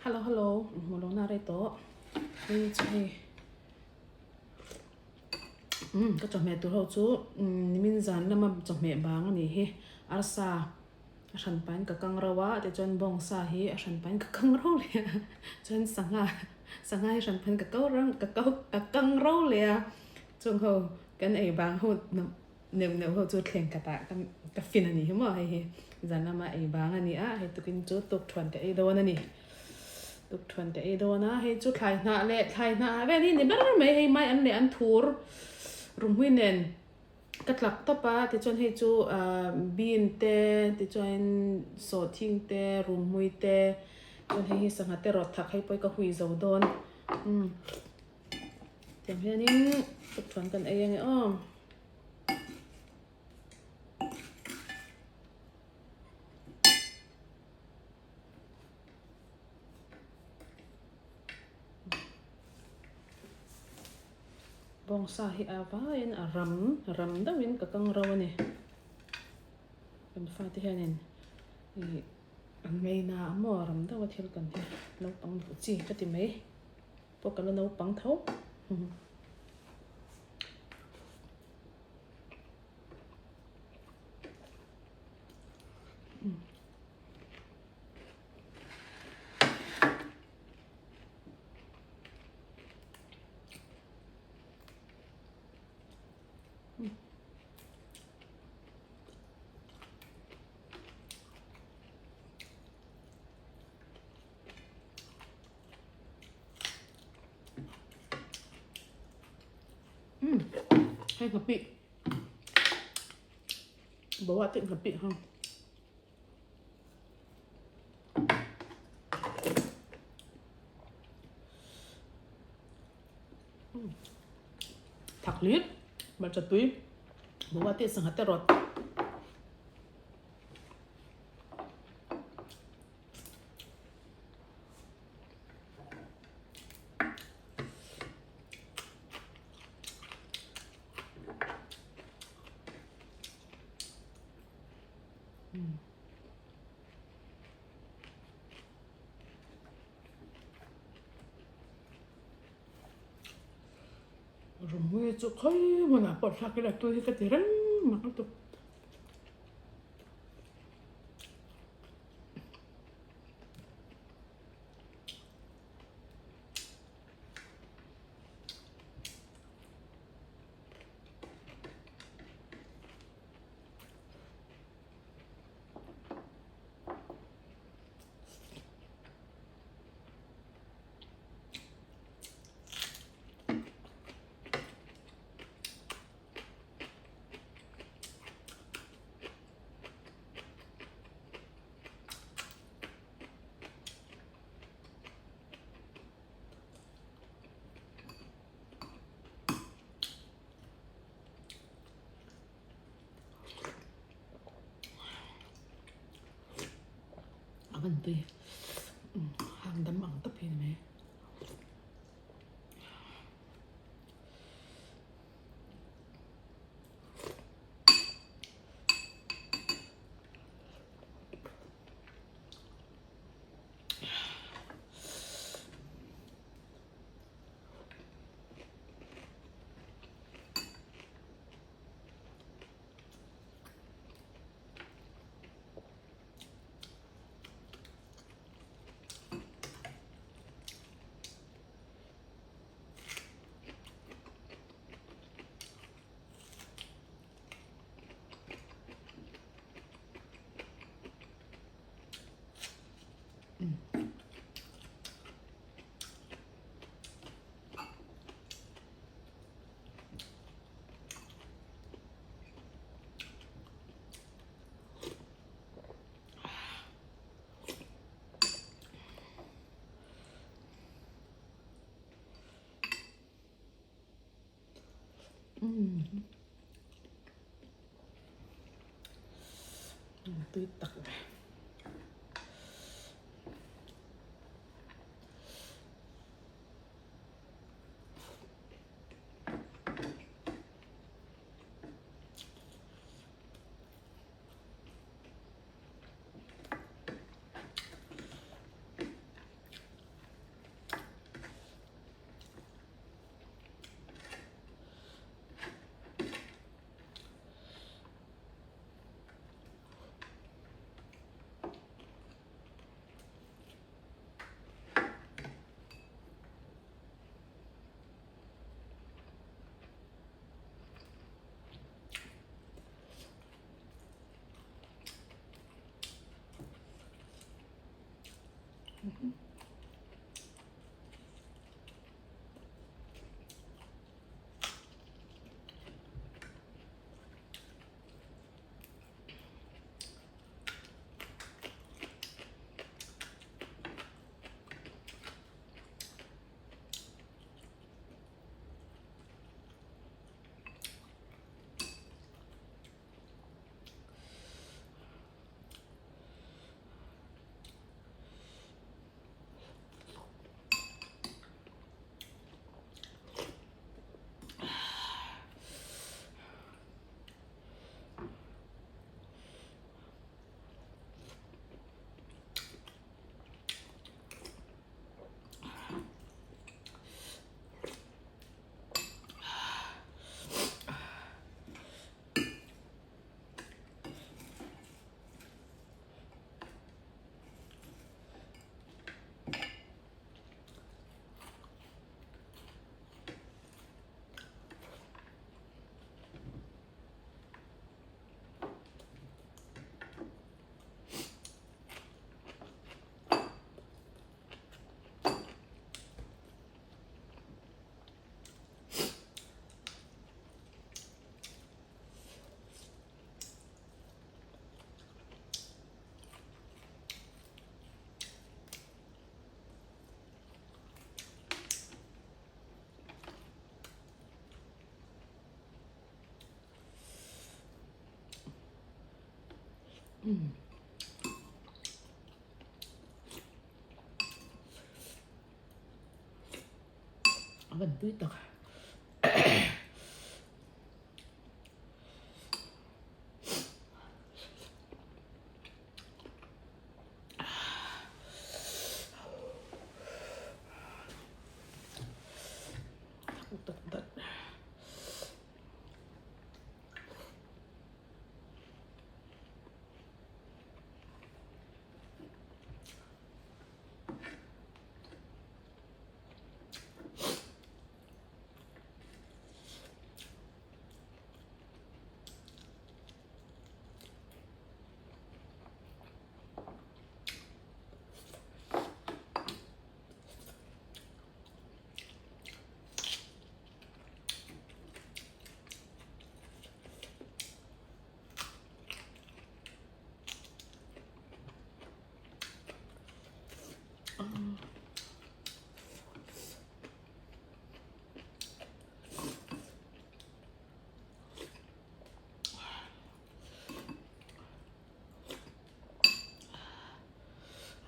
Hello hello hmuh lohna a rei tawh hei chu hei umm ka chawhmeh tur ho chu umm nimin zan lama chawhmeh bang a nih hi arsa a hran pahin ka kang ro a tichuan bawngsa hi a hran pahin ka kang ro leh a chuan sangha sangha hi a hran pahin ka ko rang ka ko ka kang ro leh a chung ho kan ei bang ho Neuh neuh ho chu thleng khatah ka ka fin a nih hi maw hei hi zan lama ei bang a ni a hei tukin chu tukthuan ka ei dawn a ni tukthuan ka ei dawn a hei chu thlai hnah leh thlai hnah ah vel hi ni ber mai hei mai an leh an thur rumhui nen ka tlak tawp a tichuan hei chu ah bean te tichuan sawhthing te rumhui te chuan hei hi sangha te rawt thak hei pawh hi ka hui zo dawn umm. Tiang hianin tukthuan kan ei ange aw. Bawngsa hi a vaiin a ram ram deuhin ka kang ro a ni. Kan fate hianin ih an ngaina a maw ram deuha thil kan hi naupang duh chi ka ti mai. Pawh ka la naupang tho. Umm hei nghapih bawa te nghapih ha umm thak hlir hmarcha tui bawa te sangha te rawt. Rawmui chu khawi hmunah pawh thlak ila tui hi ka ti reng mak lutuk. A van tui hang dam ang tawp hi ni mai. Tui tak mai. A van tui tak. Tak dat.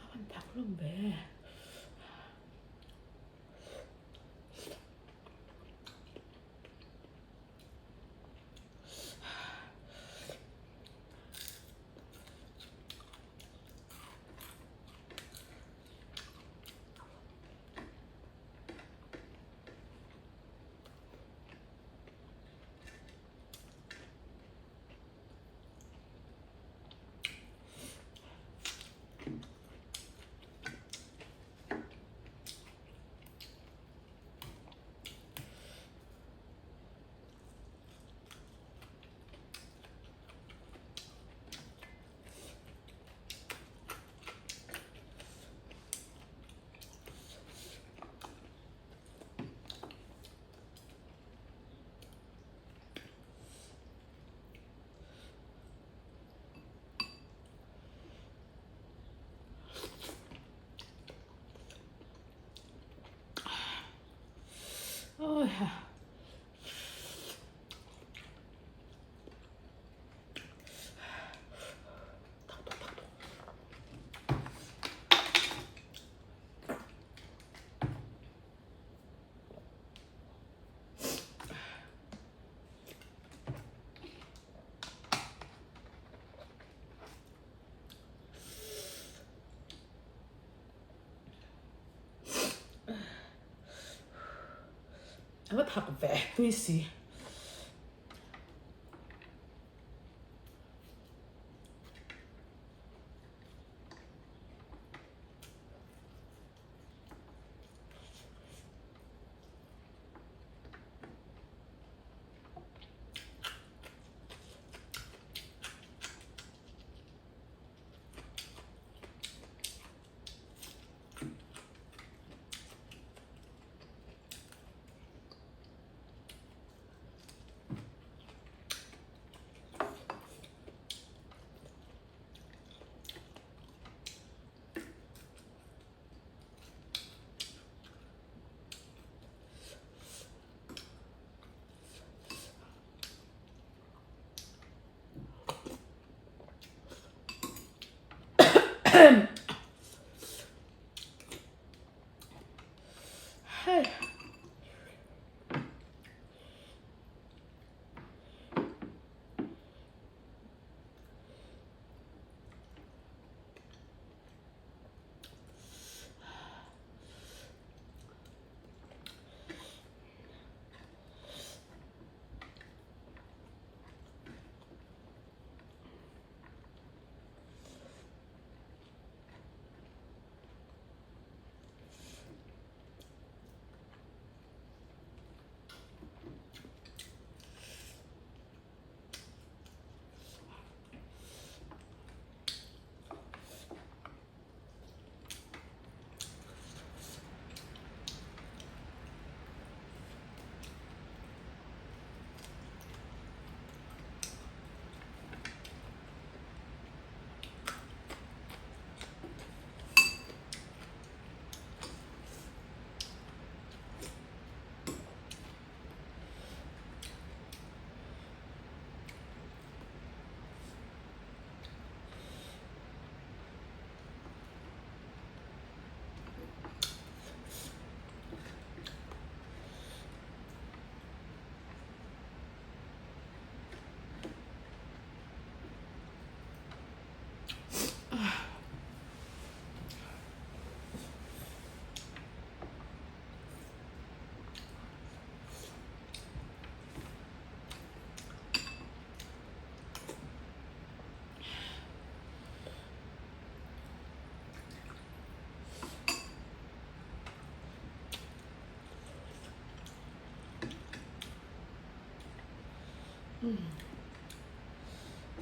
A van thak hlawm ve. Ôi hà. A va thak ve tui si. Hei.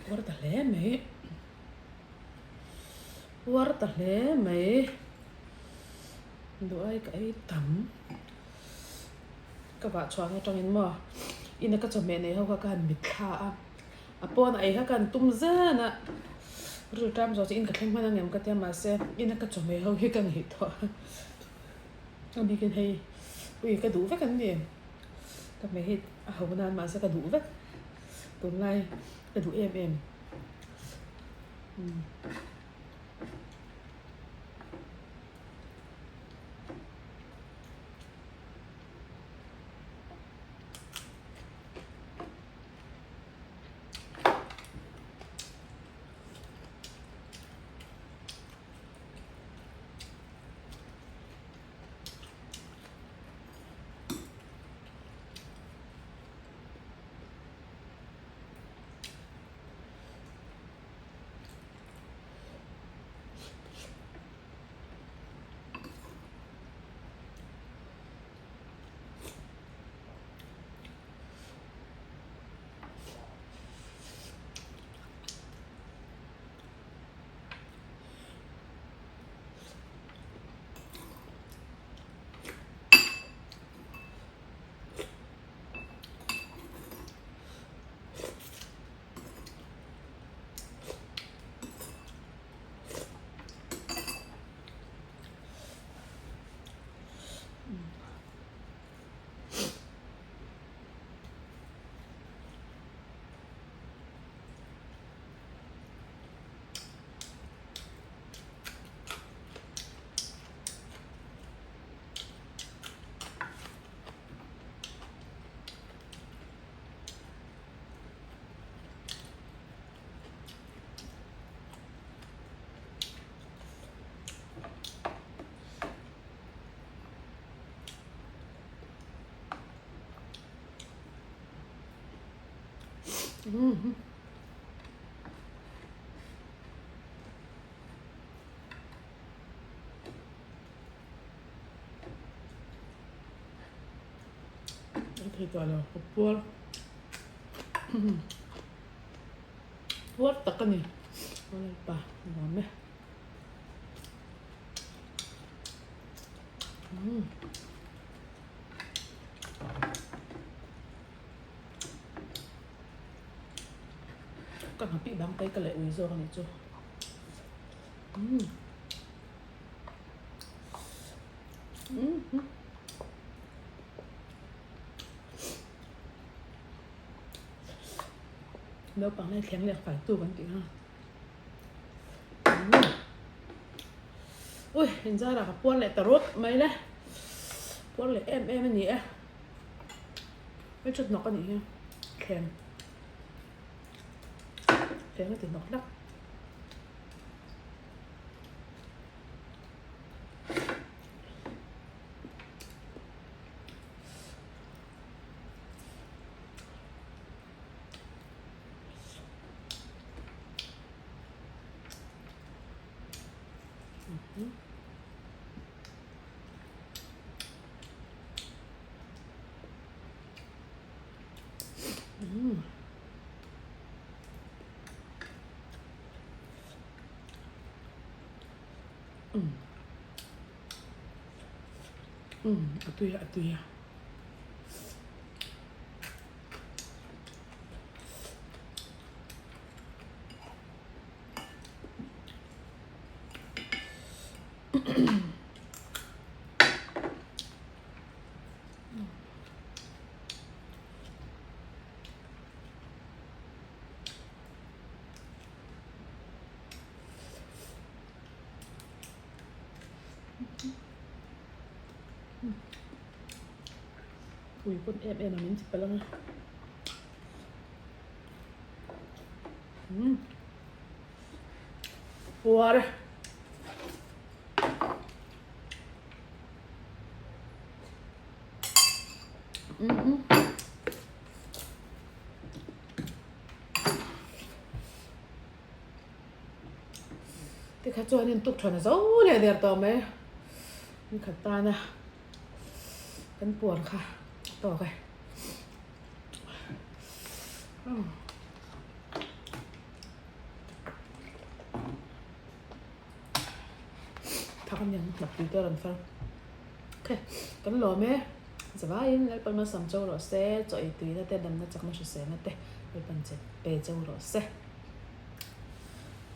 Uar ta hle mai uar ta hle mai duh ai ka ei tam ka vah chhuah atangin maw ina ka chawhmeh nei ho kha ka han mitthla a a pawn a ei kha ka han tum zen a rilru tam zawh chu in ka thleng hman ang em ka tia mahse ina ka chawhmeh ho hi ka ngaihtuah a bikin hei ui ka duh vek an ni ka hmeh hi a ho nan mahse ka duh vek tunlai ka duh em em. A thei tawh lo ka puar puar tak a ni pa nuam e. Ka nghapih bang te ka leh ui zawk a nih chu. Naupang lai thleng leh fai tu kan tih kha. Ui, inzarah ka puar leh ta rawt mai le. Puar leh em em a ni e. Hei chu hnawk a nih hi. Thleng. Thleng a ti hnawk hlak. A tui a, a tui a. Ui pawn em em a min ti palh ang a. Umm. Puar. Mhm. Tikha chuanin tuk than a zo leh der tawh mai. Ni khat tana kan puar kha a tawk e. Thak a niang hnap tui te a rawn far. Ok, kan lawm e. Zavaiin Lalpan malsam cho rawh se, chaw ei tuina te, damna chakna hriselna te Lalpan che pe cho rawh se.